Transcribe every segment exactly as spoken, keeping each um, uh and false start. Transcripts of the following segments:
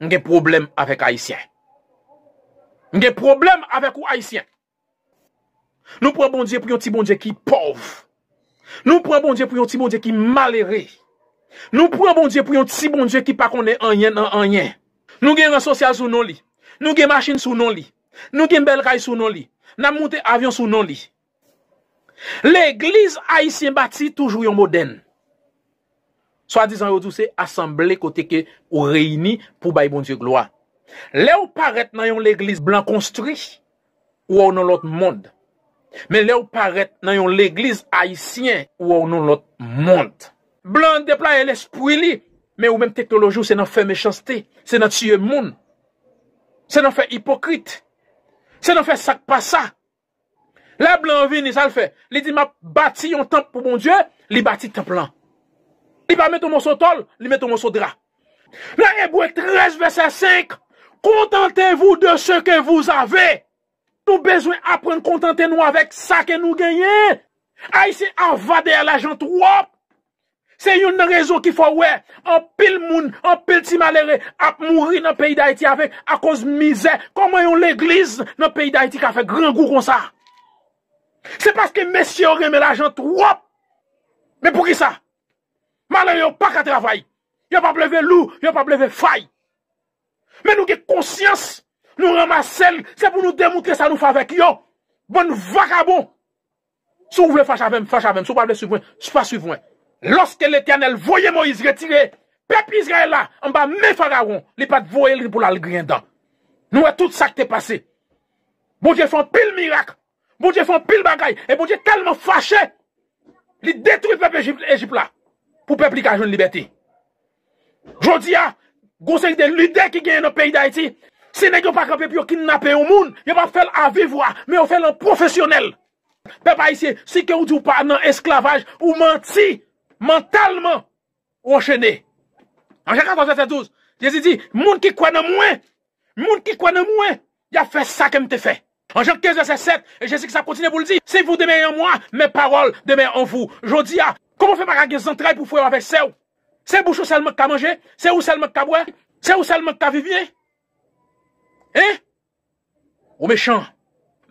M gen pwoblèm avèk Ayisyen. M gen pwoblèm avèk ou, Ayisyen. Nou pran Bondye pou yon ti Bondye ki pòv. Nou pran Bondye pou yon ti Bondye ki malere. Nou pran Bondye pou yon ti Bondye ki pa konnen anyen nan anyen. Nou gen ran sosyal sou non li. Nou gen machin sou non li. Nou gen bèl kay sou non li. N ap moute avyon sou non li. Legliz ayisyen bati toujou yon modèn. Swadizan yo di w se asanble kote ke ou reyini pou bay Bondye glwa. Lè w parèt nan yon legliz blan konstwi, ou wè w nan lòt mond. Men lè w parèt nan yon legliz ayisyen, ou wè w nan lòt mond. Blan an deplwaye lespri li, men ou menm teknoloji w se nan fè mechanste, se nan tiye moun, se nan fè ipokrit, se nan fè sa k pa sa. Lè blan an vini, sa l fè? Li di, "M ap bati yon tanp pou Bondye," li bati tanp lan. Li pa mete yon moso tòl, li mete yon moso dra. Nan Ebre trèz, vèsè senk, "Contentez-vous de ce que vous avez." Nou bezwen aprann kontante nou avèk sa ke nou genyen. Ayisyen avare dèyè lajan twòp. Se youn nan rezon ki fè w wè anpil moun, anpil ti malere ap mouri nan peyi Dayiti avèk, akoz mizè. Kòman yon legliz nan peyi Dayiti ka fè grangou konsa? Se paske mesye yo renmen lajan twòp. Men poukisa? Malere yo pa ka travay. Yo p ap leve lou, yo p ap leve fay. Men nou gen konsyans, nou ranmase l, se pou nou demontre sa nou fè avèk yo. Bann vakabon. Si w vle fache avè m, fache avè m. Si w pa vle swiv mwen, pa swiv mwen. Lòske Letènèl voye Moyiz retire pèp Izrayèl la anba men Farawon, li pa t voye l pou l al griyen dan. Nou wè tout sa k te pase. Bondye fè anpil mirak. Bondye fè anpil bagay. E Bondye tèlman fache, li detwi pèp Ejip, Ejip la pou pèp li ka jwenn libète. Jodi a, gon seri de lidè ki genyen nan peyi Dayiti, si nèg yo pa kanpe pou yo kidnape yon moun, yo pa fè l a viv vwa, men yo fè l an pwofesyonèl. Pèp ayisyen, si ke ou di ou pa nan esklavaj, ou manti. Mantalman, ou anchene. Nan Jan katòz, vèsè douz, Jezi di, "Moun ki kwè nan mwen, moun ki kwè nan mwen, y ap fè sa ke m te fè." Nan Jan kenz, vèsè sèt, e Jezi Kris ap kontinye pou l di, "Si vous demeurez en moi, mes paroles demeurent en vous." Jodi a, kòman w fè pa ka gen zantray pou frè w avèk sè w? Se bouch ou sèlman k ka manje? Se ou sèlman k ka bwè? Se ou sèlman k ka viv byen? Hein? Ou mechan.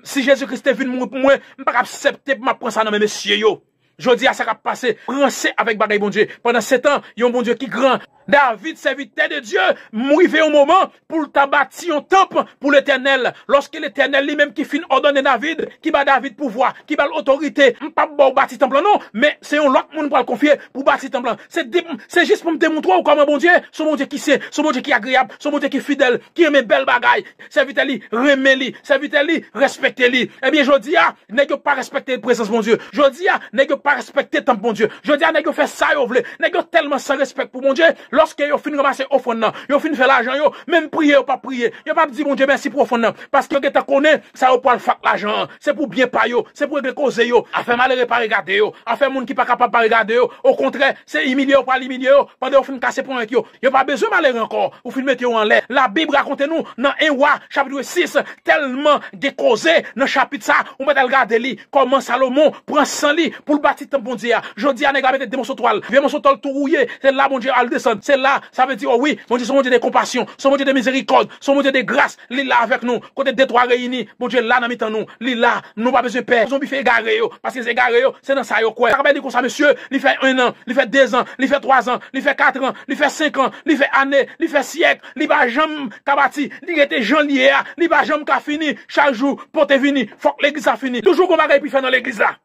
Si Jezi Kris te vin mouri pou mwen, m pa ka aksepte pou m ap pran sa nan men mesye yo. Jodi a, sa k ap pase, ranse avèk bagay Bondye. Pandan se tan, yon Bondye ki gran. David, sèvitè de Dye, m rive yon moman pou l ta bati yon tanp pou Letènèl. Lòske Letènèl li menm ki fin òdone David, ki ba David pouvwa, ki ba l otorite, m p ap ba w bati tanp lan non, men se yon lòt moun m pral konfye pou bati tanp lan. Se de-, se jis pou m demontre w kòman Bondye, se yon Bondye ki sen, se yon Bondye ki agreyab, se yon Bondye ki fidèl, ki renmen bèl bagay. Sèvitè li renmen li, sèvitè li respekte li. Ebyen, jodi a, nèg yo pa respekte prezans Bondye. Jodi a, nèg yo pa respekte tanp Bondye. Jodi a, nèg yo fè sa yo vle. Nèg yo tèlman san respè pou Bondye, lòske yo fin ranmase ofrann nan, yo fin fè lajan yo, menm priye yo p ap priye. Yo p ap di Bondye mèsi pou ofrann nan, paske yo gentan konnen sa yo pral fè ak lajan an. Se pou byen pa yo, se pou regle koze yo. Afè malere pa regade yo, afè moun ki pa kapab pa regade yo. Okontrè, se imilye yo pral imilye yo, pandan yo fin kase ponyèt yo. Yo pa bezwen malere ankò. Ou fin mete yo anlè. Labib rakonte nou nan en Wa, chapit sis, tèlman gen koze nan chapit sa, ou mèt al gade li, kòman Salomon pran san li pou l bati tanp Bondye a. Jodi a, nèg la mete de moso twal, vye moso twal tou wouye, se la Bondye al desann. Se la, sa vle di, o wi, Bondye se Bondye de konpasyon, se Bondye de mizerikòd, se Bondye de gras, li la avèk nou. Kote de twa reyini, Bondye la nan mitan nou, li la, nou pa bezwen pè. Zonbi fè egare yo, paske egare yo, se nan sa yo kwè. Sa k ap di konsa, mesye, li fè en an, li fè dezan, li fè twazan, li fè katran, li fè senkan, li fè ane, li fè syèk, li pa janm ka bati, li rete jan l ye a, li pa janm ka fini, chak jou pote vini, fòk legliz la fini. Toujou gon bagay pou fè nan legliz la.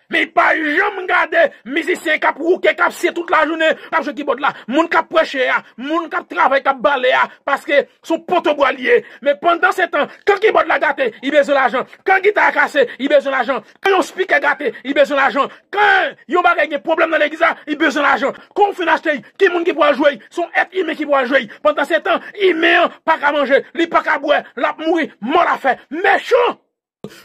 Men li pa janm gade mizisyen k ap wouke, k ap siye tout lajounen, k ap jwe kibòd la, moun k ap preche a, moun k ap travay, k ap bale a, paske se yon potobwa li ye. Men pandan se tan, kan kibòd la gate, li bezwen lajan. Kan gita a kase, li bezwen lajan. Kan yon spikè gate, li bezwen lajan. Kan yon bagay gen pwoblèm nan legliz la, li bezwen lajan. Kan w fin achte l, ki moun ki pral jwe l? Se yon èt imen ki pral jwe l. Pandan se tan, imen an pa ka manje, li pa ka bwè, l ap mouri, mò l ap fè. Mechan!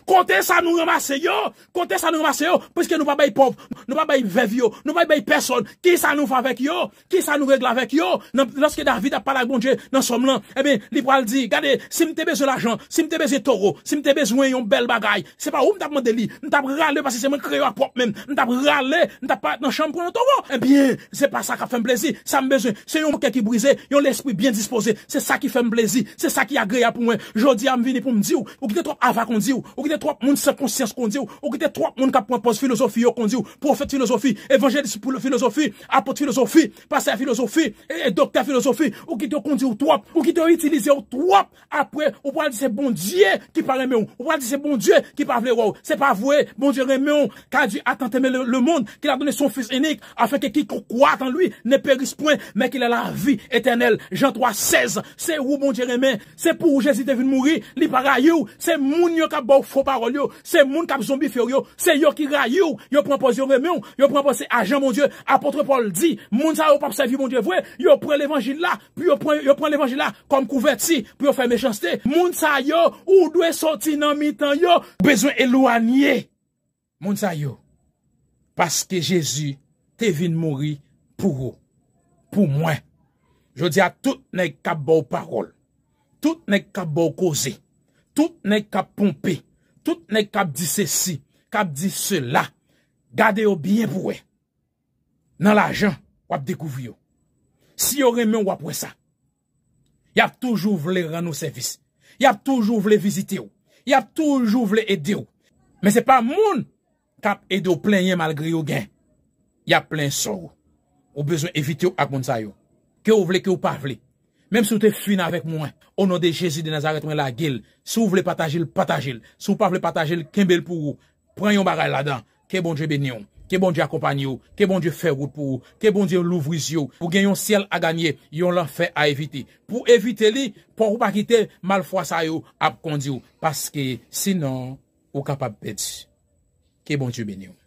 Kote sa nou ranmase yo? Kote sa nou ranmase yo? Piske nou pa bay pòv, nou pa bay vèv yo, nou pa bay pèsòn. Kisa nou fè avèk yo? Kisa nou regle avèk yo? Nan, lòske David ap pale ak Bondye nan sòm lan, ebyen, li pral di, gade, si m te bezwen lajan, si m te bezwen towo, si m te bezwen yon bèl bagay, se pa ou m t ap mande li. M t ap rale paske se mwen k kreye yo ak pwòp men m. M t ap rale, m t ap parèt nan chanm pran yon towo. Ebyen, se pa sa k ap fè m plezi. Sa m bezwen, se yon kè ki brize, yon lespri byen dispoze. Se sa ki fè m plezi. Se sa ki agreyab pou mwen. Jodi a, m vini pou m di w, ou kite twòp ava kondi w, ou kite twòp moun san konsyans kondi w, ou kite twòp moun k ap pran pòz filozofi yo kondi w, pwofèt filozofi, evanjelis filozofi, apot filozofi, pastè filozofi, e, e doktè filozofi, ou kite yo kondi w twòp, ou kite yo itilize w twòp. Apre, ou pral di se Bondye ki pa renmen w, ou pral di se Bondye ki pa vle wè w. Se pa vre, Bondye renmen w, car Dieu a tant aimé le, le monde qu'il a donné son Fils unique, afin que quiconque croit en lui ne périsse point, mais qu'il ait la vie éternelle. Jan twa sèz, se ou Bondye renmen, se pou ou Jezi te vin mouri, li pa rayi w, se moun yo k ap ba w fo pawòl yo, se moun k ap zonbifye w yo, se yo ki rayi w, yo pran pòz yo renmen w, yo pran pòz se ajan Bondye. Apot Pòl di, moun sa yo p ap sèvi Bondye vre, yo pran levanjil la, pou yo pran, yo pran levanjil la kòm kouvèti, pou yo fè mechanste. Moun sa yo, ou dwe soti nan mitan yo. Ou bezwen elwanye moun sa yo. Paske Jezi te vin mouri pou ou, pou mwen. Jodi a, tout nèg k ap ba w pawòl, tout nèg k ap ba w koze, tout nèg k ap ponpe, tout nèg k ap di sesi, k ap di sela, gade yo byen pou wè. Nan lajan, w ap dekouvri yo. Si yo renmen w, w ap wè sa. Y ap toujou vle rann ou sèvis. Y ap toujou vle vizite w. Y ap toujou vle ede w. Men se pa moun k ap ede w plenyen malgre yo gen. Y ap plenyen sò w. Ou bezwen evite w ak moun sa yo. Ke w vle, ke w pa vle. Menm si w te fin avèk mwen, o non de Jezi de Nazarèt, mwen lage l. Si w vle pataje l, pataje l. Si w pa vle pataje l, kenbe l pou ou. Pran yon bagay ladan. Ke Bondye beni w. Ke Bondye akonpanye w. Ke Bondye fè wout pou ou. Ke Bondye louvri zye w. Ou gen yon syèl a ganye, yon lanfè a evite. Pou evite li, pou ou pa kite malfwa sa yo ap kondi w. Paske sinon, ou kapab pèdi. Ke Bondye beni w.